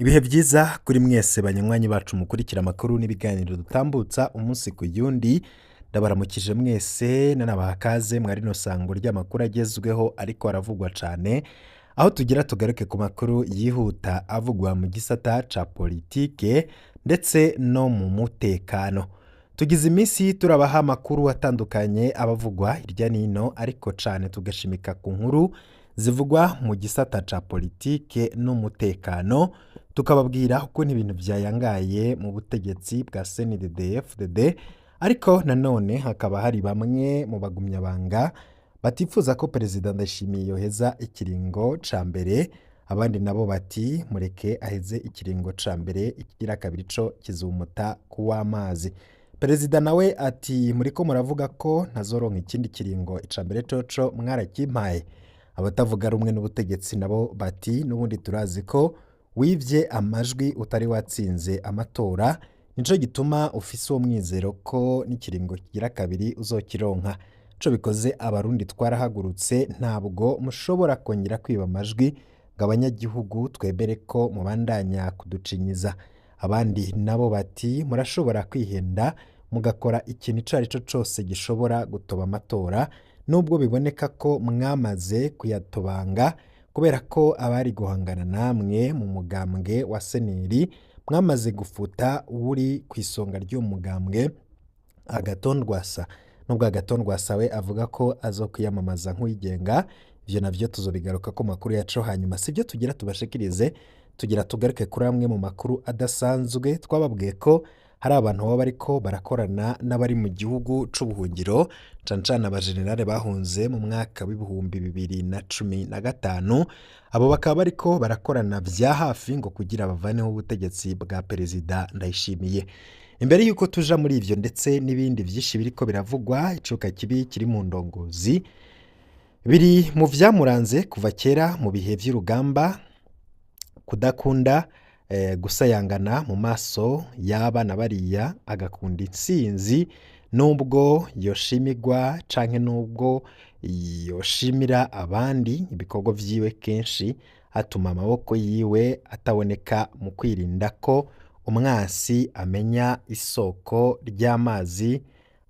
Ibihe vyiza kuri mwese banywanyi bacu mukurikira amakuru n'ibiganiro dutambutsa umunsi ku yundi. Ndabaramukije mwese, nanabaha kaze mwa rino sango ry'amakuru agezweho ariko aravugwa cane, aho tugira tugaruke ku makuru yihuta avugwa mu gisata ca politike ndetse no mu mutekano. Tugize iminsi turabaha amakuru atandukanye abavugwa hirya nino, ariko cane tugashimika ku nkuru zivugwa mu gisata ca politike n'umutekano, tukababwira ukuntu ibintu vyayangaye mu butegetsi bwa CNDD-FDD, ariko nanone hakaba hari bamwe mu bagumyabanga batifuza ko Perezida Ndayishimiye yoheza ikiringo ca mbere, abandi nabo bati mureke aheze ikiringo ca mbere, ikigira kabiri co kizumuta kuw'amazi. Perezida nawe ati muriko muravuga ko ntazoronka ikindi kiringo, ica mbere coco mwarakimpaye. Abatavuga rumwe n'ubutegetsi nabo bati n'ubundi turazi ko wivye amajwi utari watsinze amatora, nico gituma ufise uwo mwizero ko n'ikiringo kigira kabiri uzokironka. Ico bikoze Abarundi twarahagurutse, ntabwo mushobora kongera kwiba amajwi ngo abanyagihugu twemere ko mubandanya kuducinyiza. Abandi nabo bati murashobora kwihenda mugakora ikintu ico arico cose gishobora gutoba amatora, nubwo biboneka ko mwamaze kuyatobanga kubera ko abari guhangana namwe mu mugambwe wa seneri mwamaze gufuta uwuri kw'isonga ry'uwo mugambwe, Agathon Rwasa. Nubwo Agathon Rwasa we avuga ko azokwiyamamaza nk'uwigenga, ivyo navyo tuzobigarukako mu makuru yacu. Hanyuma sivyo tugira tubashikirize, tugira tugaruke kuri amwe mu makuru adasanzwe. Twababwiye ko hari abantu baba bariko barakorana n'abari mu gihugu c'ubuhungiro, cane cane abajenerale bahunze mu mwaka w'2015, abo bakaba bariko barakorana vya hafi ngo kugira bavaneho ubutegetsi bwa Perezida Ndayishimiye. Imbere yuko tuja muri ivyo ndetse n'ibindi vyinshi biriko biravugwa, icuka kibi kiri mu ndongozi biri mu vyamuranze kuva kera mu bihe vy'urugamba, kudakunda gusayangana mu maso y'aba na bariya, agakunda intsinzi nubwo yoshimigwa canke nubwo yoshimira abandi. Ibikorwa vyiwe kenshi atuma amaboko yiwe ataboneka mu kwirinda ko umwasi amenya isoko ry'amazi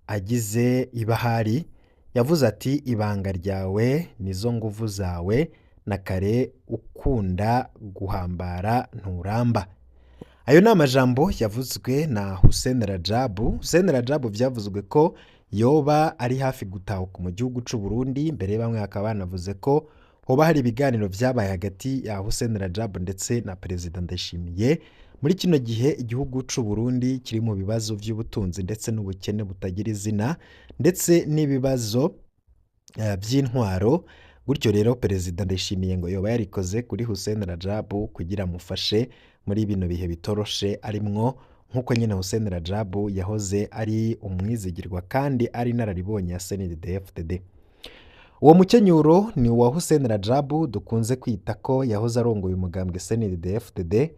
agize ibahari. Yavuze ati ibanga ryawe nizo nguvu zawe, na kare ukunda guhambara nturamba. Ayo ni amajambo yavuzwe na Hussein Rajabu. Hussein Rajabu vyavuzwe ko yoba ari hafi gutahuka mu gihugu c'u Burundi, mbere bamwe bakaba banavuze ko hoba hari ibiganiro vyabaye hagati ya Hussein Rajabu ndetse na Perezida Ndayishimiye. Muri kino gihe igihugu c'u Burundi kiri mu bibazo vy'ubutunzi ndetse n'ubukene butagira izina, ndetse n'ibibazo vy'intwaro. Gutyo rero Perezida Ndayishimiye ngo yoba yarikoze kuri Hussein Rajabu kugira amufashe muri bino bihe bitoroshe arimwo, nk'uko nyene Hussein Rajabu yahoze ari umwizigirwa kandi ari inararibonye ya CNDD-FDD. Uwo mukenyuro ni uwa Hussein Rajabu dukunze kwita ko yahoze arongoye umugambwe CNDD-FDD,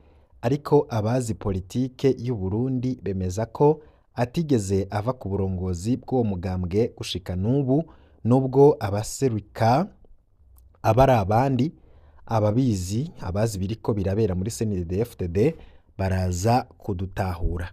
ariko abazi politike y'u Burundi bemeza ko atigeze ava ku burongozi bw'uwo mugambwe gushika n'ubu, nubwo abaseruka aba ari abandi. Ababizi, abazi ibiriko birabera muri CNDD-FDD baraza kudutahura.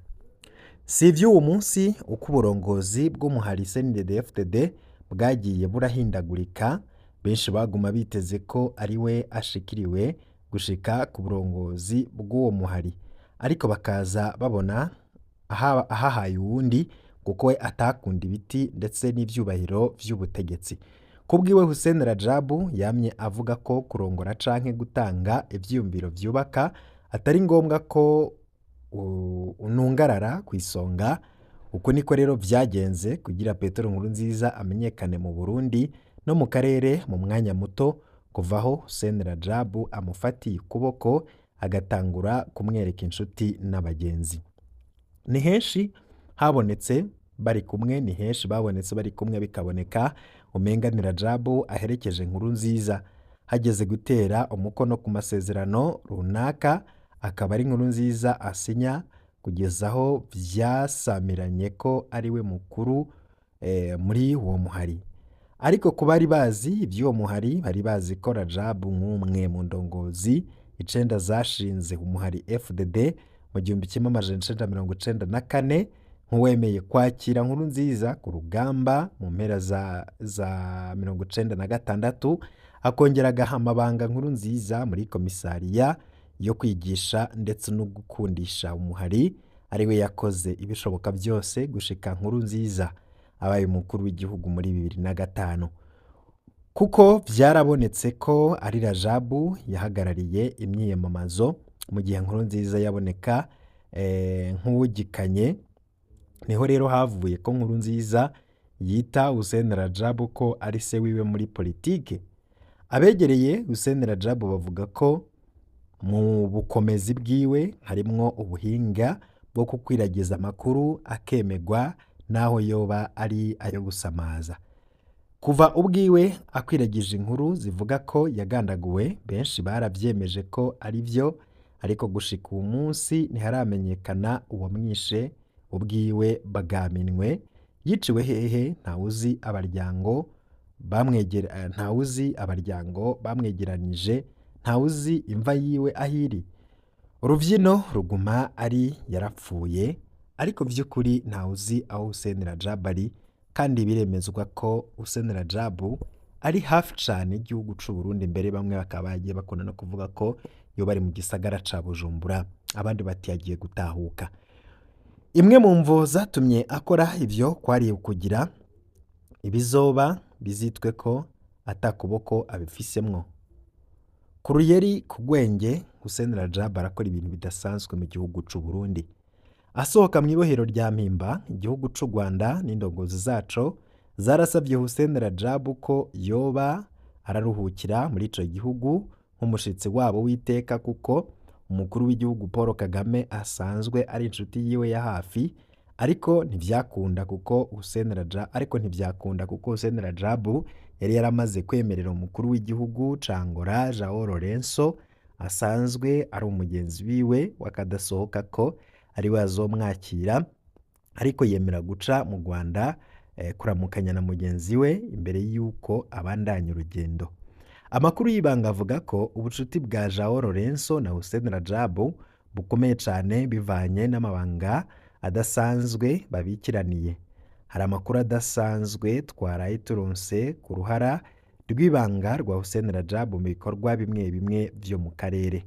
Si ivy'uwu munsi uko uburongozi bw'umuhari CNDD-FDD bwagiye burahindagurika, benshi baguma biteze ko ari we ashikiriwe gushika ku burongozi bw'uwo muhari, ariko bakaza babona ahahaye uwundi, kuko we atakunda ibiti ndetse n'ivyubahiro vy'ubutegetsi. Kubwiwe Hussein Rajabu yamye avuga ko kurongora canke gutanga ivyiyumviro vyubaka atari ngombwa ko unungarara kw'isonga. Uko niko rero vyagenze kugira Petero Nkurunziza amenyekane mu Burundi no mu karere mu mwanya muto, kuva aho Hussein Rajabu amufatiye ukuboko agatangura kumwereka inshuti n'abagenzi. Ni henshi habonetse bari kumwe, ni henshi babonetse bari kumwe, bikaboneka umenga ni Rajabu aherekeje Nkurunziza. Hageze gutera umukono ku masezerano runaka akaba ari Nkurunziza asinya, kugeza aho vyasamiranye ko ari we mukuru muri uwo muhari. Ariko ku bari bazi ivy'uwo muhari bari bazi ko Rajabu nk'umwe mu ndongozi icenda zashinze umuhari FDD mu 1994, nk'uwemeye kwakira Nkurunziza ku rugamba mu mpera za 96, akongera agaha amabanga Nkurunziza muri komisariya yo kwigisha ndetse no gukundisha umuhari, ariwe yakoze ibishoboka byose gushika Nkurunziza abaye umukuru w'igihugu muri 2005. Kuko vyarabonetse ko ari Rajabu yahagarariye imyiyamamazo mu gihe Nkurunziza yaboneka nk'uwugikanye. Niho rero havuye ko Nkurunziza yita Hussein Rajabu ko ari se wiwe muri politike. Abegereye Hussein Rajabu bavuga ko mu bukomezi bwiwe harimwo ubuhinga bwo kukwiragiza amakuru akemegwa n'aho yoba ari ayo gusamaza. Kuva ubwiwe akwiragije inkuru zivuga ko yagandaguwe, benshi baravyemeje ko ari vyo, ariko gushika uwu munsi ntiharamenyekana uwamwishe. Ubwiwe bagaminwe yiciwe hehe, ntawuzi abaryango bamwegera, ntawuzi abaryango bamwegeranije, ntawuzi imva yiwe ahiri. Uruvyino ruguma ari yarapfuye, ariko vy'ukuri ntawuzi aho Hussein Rajab ari, kandi biremezwa ko Hussein Rajabu ari hafi cane y'igihugu c'u Burundi. Mbere bamwe bakaba bagiye bakunda no kuvuga ko yoba ari mu gisagara ca Bujumbura, abandi bati yagiye gutahuka. Imwe mu mvo zatumye akora ivyo kwari ukugira ibizoba bizitwe ko atakuboko abifisemwo. Ku ruyeri ku gwenge, Hussein Rajab arakora ibintu bidasanzwe mu gihugu c'u Burundi. Asohoka mw'ibohero rya Mpimba, igihugu c'u Rwanda n'indongozi zaco zarasavye Hussein Rajab ko yoba araruhukira muri ico gihugu nk'umushitsi wabo w'iteka, kuko umukuru w'igihugu Paul Kagame asanzwe ari inshuti yiwe ya hafi. Ariko ntivyakunda kuko Hussein Rajab ariko ntivyakunda kuko Hussein Rajab yari yaramaze kwemerera umukuru w'igihugu ca Angola João Lourenço, asanzwe ari umugenzi wiwe wakadasohoka, ko ariwe azomwakira, ariko yemera guca mu Rwanda kuramukanya na mugenzi we imbere y'uko abandanya urugendo. Amakuru y'ibanga avuga ko ubucuti bwa João Lourenço na Hussein Rajab bukomeye cane, bivanye n'amabanga adasanzwe babikiraniye. Hari amakuru adasanzwe twaraye turonse ku ruhara rw'ibanga rwa Hussein Rajab mu bikorwa bimwe bimwe vyo mu karere.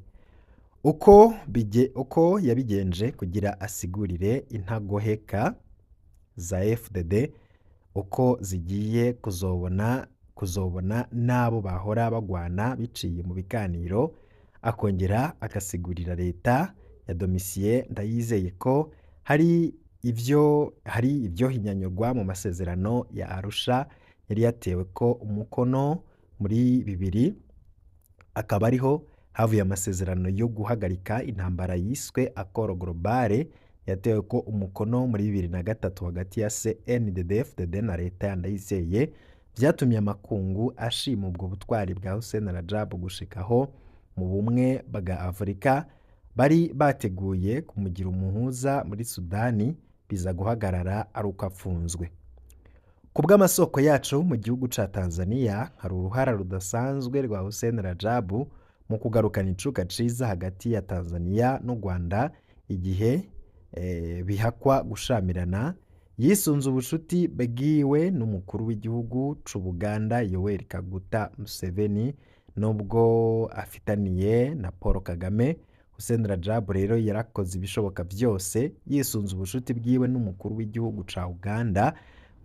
Uko yabigenje kugira asigurire intagoheka za FDD uko zigiye kuzobona n'abo bahora bagwana biciye mu biganiro, akongera agasigurira leta ya Domitien Ndayizeye ko hari ivyo hinyanyurwa mu masezerano ya Arusha yari yatewe ko umukono muri 2000, akaba ariho havuye amasezerano yo guhagarika intambara yiswe Accord Globale yatewe ko umukono muri 2003 hagati ya CNDD-FDD na leta ya Ndayizeye. Vyatumye amakungu ashima ubwo butwari bwa Hussein Rajab gushikaho mu bumwe bwa Afrika bari bateguye kumugira umuhuza muri Sudani, biza guhagarara ari uko apfunzwe. Ku bw'amasoko yacu mu gihugu ca Tanzania, hari uruhara rudasanzwe rwa Hussein Rajab mu kugarukana icuka ciza hagati ya Tanzania n'u Rwanda igihe bihakwa gushamirana. Yisunze ubucuti bwiwe n'umukuru w'igihugu c'u Buganda Yoweri Kaguta Museveni nubwo afitaniye na Paul Kagame. Hussein Rajab rero yarakoze ibishoboka vyose yisunze ubucuti bwiwe n'umukuru w'igihugu ca Uganda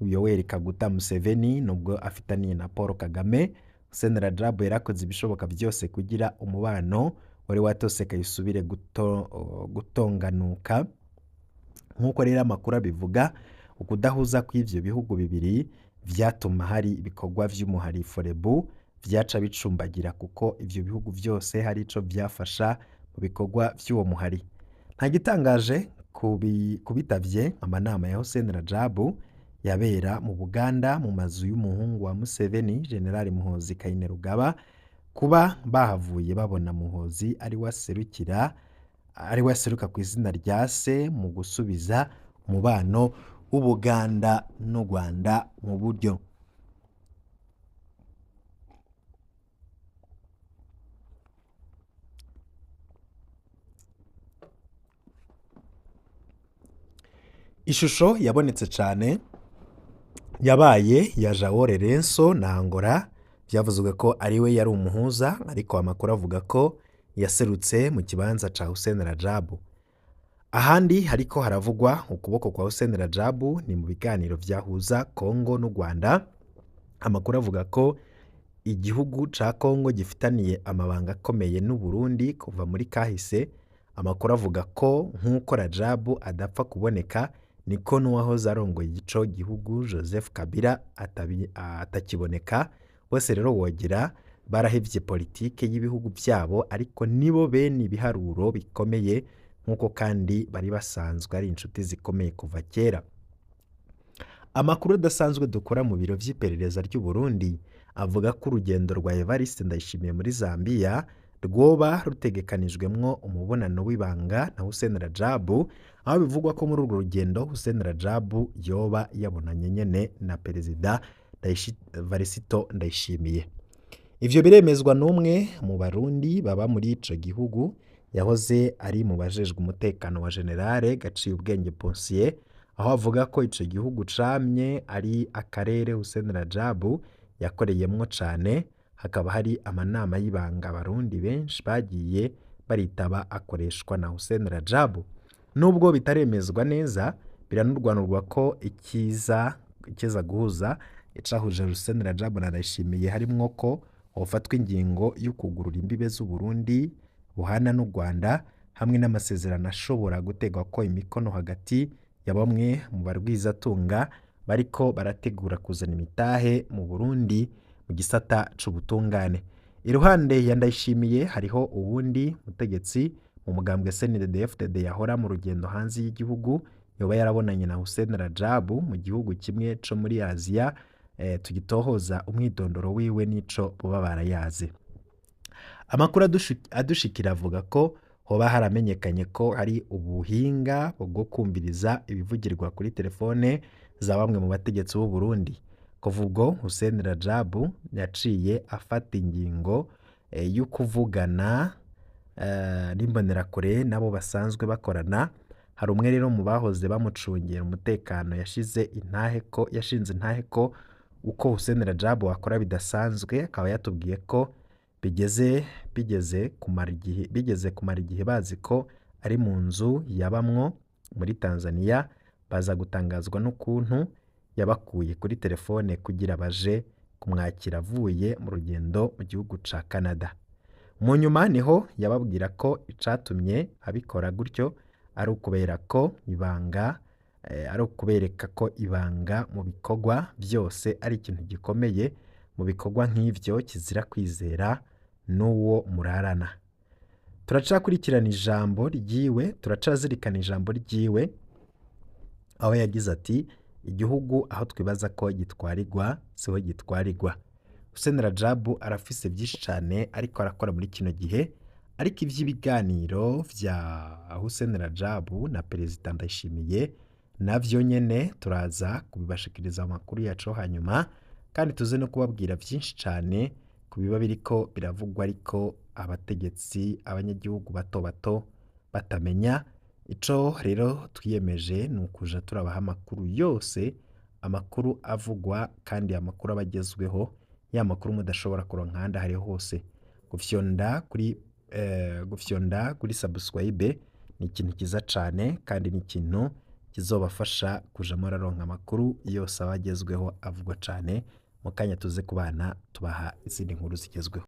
Yoweri Kaguta Museveni nubwo afitaniye na Paul Kagame. Hussein Rajab yarakoze ibishoboka vyose kugira umubano wari watosekaye usubire gutonganuka. Nk'uko rero amakuru abivuga, ukudahuza kw'ivyo bihugu bibiri vyatuma hari ibikorwa vy'umuhari Forebu vyaca bicumbagira, kuko ivyo bihugu vyose hari ico vyafasha mu bikorwa vy'uwo muhari. Nta gitangaje kubitavye amanama ya Hussein Rajab yabera mu Buganda mu mazu y'umuhungu wa Museveni General Muhoozi Kainerugaba, kuba bahavuye babona Muhoozi ari we aseruka ku izina rya se mu gusubiza umubano w'Ubuganda n'u Rwanda mu buryo. Ishusho yabonetse cane yabaye ya João Lourenço na Angola, vyavuzwe ko ariwe yari umuhuza, ariko amakuru avuga ko yaserutse mu kibanza ca Hussein Rajabu. Ahandi hariko haravugwa ukuboko kwa Hussein Rajabu ni mu biganiro vyahuza Congo n'u Rwanda. Amakuru avuga ko igihugu ca Congo gifitaniye amabanga akomeye n'u Burundi kuva muri kahise. Amakuru avuga ko nk'uko Rajabu adapfa kuboneka, niko n'uwahoze arongoye ico gihugu Joseph Kabila atakiboneka. Bose rero wogira barahevye politike y'ibihugu vyabo, ariko nibo bene ibiharuro bikomeye, nk'uko kandi bari basanzwe ari inshuti zikomeye kuva kera. Amakuru adasanzwe dukora mu biro vy'iperereza ry'u Burundi avuga ko urugendo rwa Evariste Ndayishimiye muri Zambia rwoba rutegekanijwemwo umubonano w'ibanga na Hussein Rajabu, aho bivugwa ko muri urwo rugendo Hussein Rajabu yoba yabonanye nyene na Perezida Varisito Ndayishimiye. Ivyo biremezwa n'umwe mu Barundi baba muri ico gihugu, yahoze ari mu bajejwe umutekano wa Generale Gaciyubwenge Ponsier, aho avuga ko ico gihugu camye ari akarere Hussein Rajabu yakoreyemwo cane, hakaba hari amanama y'ibanga Abarundi benshi bagiye baritaba akoreshwa na Hussein Rajabu. Nubwo bitaremezwa neza, biranurwanurwa ko ikiza ikiza guhuza icahuje Hussein Rajabu na Ndayishimiye harimwo ko hofatwa ingingo yo kugurura imbibe z'u Burundi buhana n'u Rwanda, hamwe n'amasezerano ashobora gutegwa ko imikono hagati ya bamwe mu barwizatunga bariko barategura kuzana imitahe mu Burundi mu gisata c'ubutungane. Iruhande ya Ndayishimiye hariho uwundi mutegetsi mu mugambwe CNDD-FDD yahora mu rugendo hanze y'igihugu, yoba yarabonanye na Hussein Rajabu mu gihugu kimwe co muri Aziya, tugitohoza umwidondoro wiwe n'ico boba barayaze. Amakuru adushikira avuga ko hoba haramenyekanye ko hari ubuhinga bwo kumviriza ibivugirwa kuri telefone za bamwe mu bategetsi b'u Burundi. Kuva ubwo Hussein Rajabu yaciye afata ingingo yo kuvugana n'imbonerakure nabo basanzwe bakorana. Hari umwe rero mu bahoze bamucungira umutekano yashize intahe ko yashinze intahe ko uko Hussein Rajabu akora bidasanzwe, akaba yatubwiye ko bigeze kumara igihe bazi ko ari mu nzu yabamwo muri Tanzania, baza gutangazwa n'ukuntu yabakuye kuri telefone kugira baje kumwakira avuye mu rugendo mu gihugu ca Canada. Mu nyuma niho yababwira ko icatumye abikora gutyo ari ukubera ko ibanga ari ukubereka ko ibanga mu bikorwa byose ari ikintu gikomeye, mu bikorwa nk'ivyo kizira kwizera n'uwo murarana. Turacakurikirana ijambo ryiwe, turacazirikana ijambo ryiwe, aho yagize ati: igihugu aho twibaza ko gitwarirwa siho gitwarirwa. Hussein Rajabu arafise byinshi cane ariko arakora muri kino gihe, ariko ivy'ibiganiro vya Hussein Rajabu na Perezida Ndayishimiye navyo nyene turaza kubibashikiriza amakuru yacu hanyuma, kandi tuze no kubabwira vyinshi cane ku biba biriko biravugwa, ariko abategetsi, abanyagihugu bato bato batamenya. Ico rero twiyemeje ni ukuja turabaha amakuru yose, amakuru avugwa kandi amakuru aba agezweho, ya makuru mudashobora kuronka ahandi ahariho hose. Gufyonda kuri subscribe ni ikintu kiza cane, kandi ni ikintu kizobafasha kuja muraronka amakuru yose aba agezweho avugwa cane. Mu kanya tuze kubana tubaha izindi nkuru zigezweho.